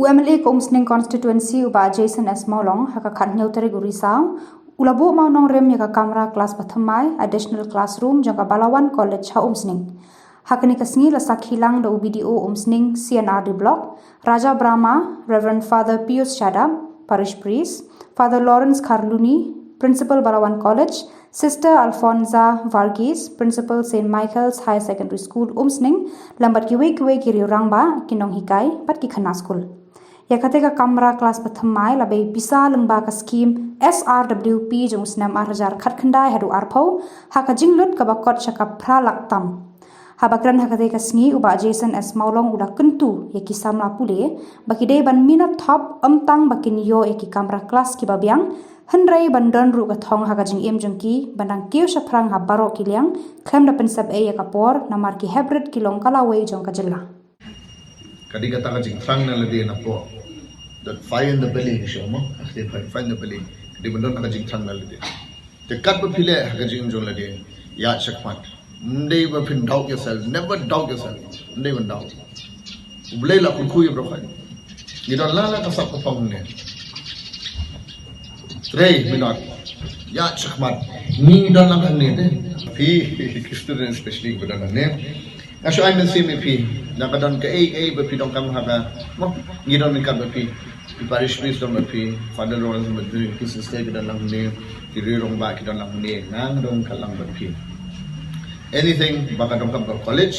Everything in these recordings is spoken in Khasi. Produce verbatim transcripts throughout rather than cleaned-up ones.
U M L A ka Umsning Constituency, u Bah Jason S Mawlong, ha ka khathynñiew tarik u Risaw, u la buh mawnongrim ïa ka kamra klas ba thymmai, additional classroom, jong ka Balawan College ha Umsning. Ha kane ka sngi la sakhi lang da u B D O Umsning C and R D Block, Raja Brahma, Reverend Father Pius Shadap, Parish Priest, Father Lawrence Kharluni, Principal Balawan College, Sister Alfonza Varghese, Principal Saint Michael's Higher Secondary School Umsning, lem bad kiwei kiwei ki riew rangbah, ki nonghikai, bad ki khynnah skul. Ïa kata ka kamra klas ba thymmai la bei pisa lyngba ka skhim S R W P jong u snem ar hajar khatkhyndai haduh arphew, ha ka jinglut kaba kot sha ka phra lak tam. Haba kren ha kata ka sngi, u Bah Jason S Mawlong u la kyntu ïa ki samla pule ba ki dei ban minot thap, ym tang ba kin ïoh ïa ki kamra klas kiba biang, hynrei ban don ruh ka thong ha ka jingim jong ki, ban dang kiew shaphrang ha baroh ki liang, khlem da pynsep ei ïa ka por, namar ki heprit ki long ka lawei jong ka jylla. Ka dei kata ka jingthrang na lade na pdeng. That fire in the belly, ngi shu ong mo. Ka dei fire, fire in the belly. Ka dei ban don ka jingthrang na lade. Te katba phi leh ha ka jingim jong lade, ïaid shakhmat. Ym dei ba phin doubt yourself. Never doubt yourself. Ym dei ban doubt. U Blei u la kyrkhu ïa baroh. Ngi don la la ka sap ka phong ne. Trei minot. Ïaid shakhmat. Ngi don lang hangne te. Phi, ki student especially ba don hangne. Nga shu ai mynsiem ïa phi. Na ka don kaei kaei ba phi donkam ha ka. Mo, ngi don ryngkat bad phi. Phi parish priest don bad phi. Father Lawrence bad phi. Ki sister ki don lang hangne. Ki riew rangbah ki don lang hangne. Nga nga don ryngkat lang bad phi. Anything ba ka donkam ka college,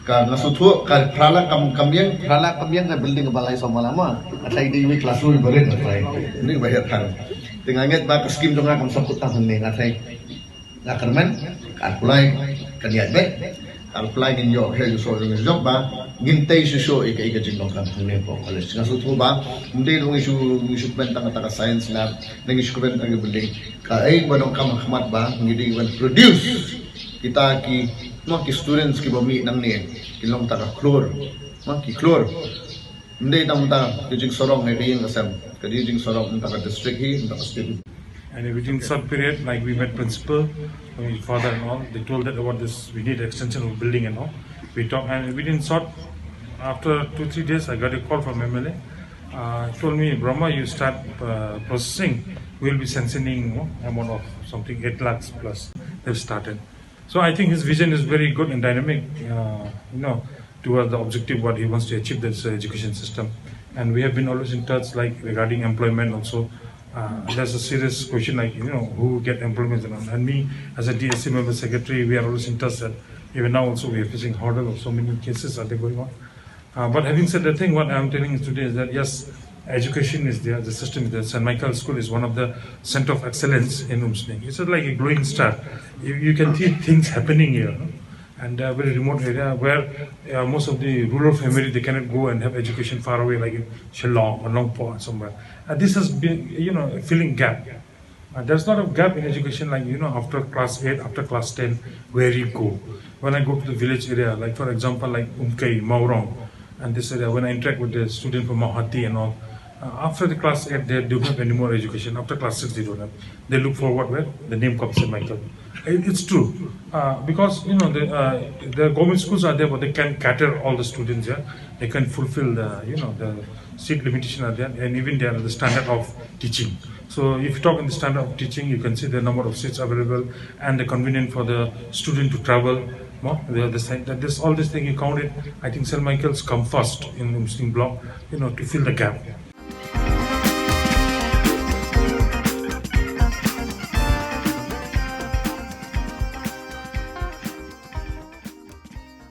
ka nga sngewthuh ka phra lak kam, kam ïeng, phra lak kam ïeng ka building ba lai sawma lama. Ka thlai dei wi classroom ba rit ka thlai. Ni ba hiar than. Te nga ngeit ba ka skim jong nga kam sngewthuh tang hangne nga thlai. Nga kyrmen, ka ar pulai, ka niat bad. Ka ar pulai ngin ïoh, he, ïoh so jong jong ba, ngin tei shuh shuh ïa ka, ïa ka jingdonkam hangne hapoh college. Nga sngewthuh ba, ym dei ngi shu, ngi shu kmen tang kata ka science lab, ngi shu kmen tang ka building. Kaei ba donkam ha khmat ba, ngi dei ban produce kita ki, mo, ki students kiba mih nangne, ki long ta ka khlur, mo, ki khlur. Ym dei tang mynta ka jingsarong ne ka ïing ka sem, ka dei jingsarong mynta ka district hi, mynta ka state. And within short period, like, we met principal, I mean, father and all, they told that about this, we need extension of building and all. We talked, and within short, after two, three days, I got a call from M L A. Uh, told me, "Brahma, you start, uh, processing. We'll be sanctioning, you know, amount of something eight lakhs plus." They've started. So I think his vision is very good and dynamic, uh, you know, towards the objective what he wants to achieve, that's the education system. And we have been always in touch, like, regarding employment also. Uh, there's a serious question, like, you know, who get employment and all. And me, as a D S C member secretary, we are always in touch that even now also we are facing hurdle of so many cases are there going on. Uh, but having said that thing, what I'm telling you today is that, yes, education is there, the system is there. Saint Michael School is one of the center of excellence in Umsning. It's like a glowing star. You, you can see things happening here, no? And a very remote area where, uh, most of the rural family, they cannot go and have education far away, like in Shillong or Nongpoh or somewhere. And this has been, you know, a filling gap. Uh, there's not a gap in education, like, you know, after class eight, after class ten, where you go. When I go to the village area, like, for example, like Umkei, Mawrong, and this area, when I interact with the student from Mawhati and all, uh, after the class eight, they don't have any more education. After class six, they don't have. They look forward where the name comes in Michael. It, it's true. Uh, because, you know, the, uh, the government schools are there, but they can cater all the students, yeah. They can fulfill the, you know, the seat limitation are there, and even there are the standard of teaching. So if you talk in the standard of teaching, you can see the number of seats available and the convenient for the student to travel. No? The, the, side- that this, all this thing you count it, I think Saint Michael's come first in Umsning block, you know, to fill the gap.